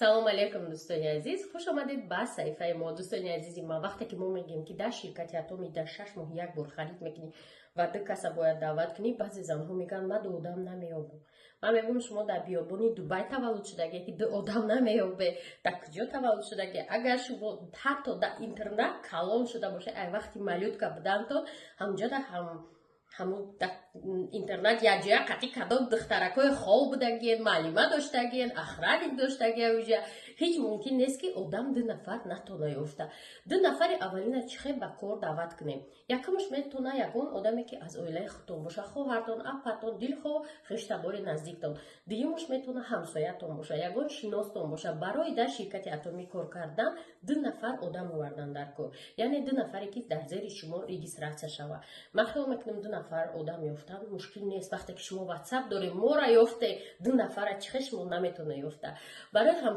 Салом алейкум, дӯстони азиз, хуш омадед ба саҳифаи мо. Дӯстони азизи ман, вақте ки мо мегӯем, ки дар ширкати Атоми дар 6 моҳ як бор харид мекунӣ ва ду каса бояд даъват кунӣ, баъзе занҳо мегӯянд: «Ман ду одам намеёбам». Ман мегӯям: «Шумо дар биёбони Дубай таваллуд шудагӣ, ки ду одам намеёбе? Дар куҷо таваллуд шудагӣ?» Агар шумо ҳатто дар интернат калон шуда бошед, ай вақти малютка буданто ҳамҷода ҳам ҳамун интернат якҷоя қатъи кадом духтаракҳои хоб будагиен, муаллима доштагиен, охранник доштагия, уҷа ҳеҷ мумкин нест, ки одам ду нафар натона ёфта. Ду нафари аввалина чӣ хел ба кор даъват кунем? Якумш метона ягон одаме, ки аз оилаи худтон боша: хоҳартон, апатон, дилхоҳ хештабори наздиктон. Дуюмш метона ҳамсоятон боша, ягон шиностон боша. Барои дар ширкати Атомӣ кор кардан ду нафар одам овардан дар кор, яъне ду нафаре, ки дар зери шумо регистрация шава. Ман хиёл мекунам, ду нафар одам ёфтан мушкил нест. Вақте ки шумо ватсап дорем, мора ёфте, ду нафара чӣ хел шумо наметона ёфта? Барои ҳам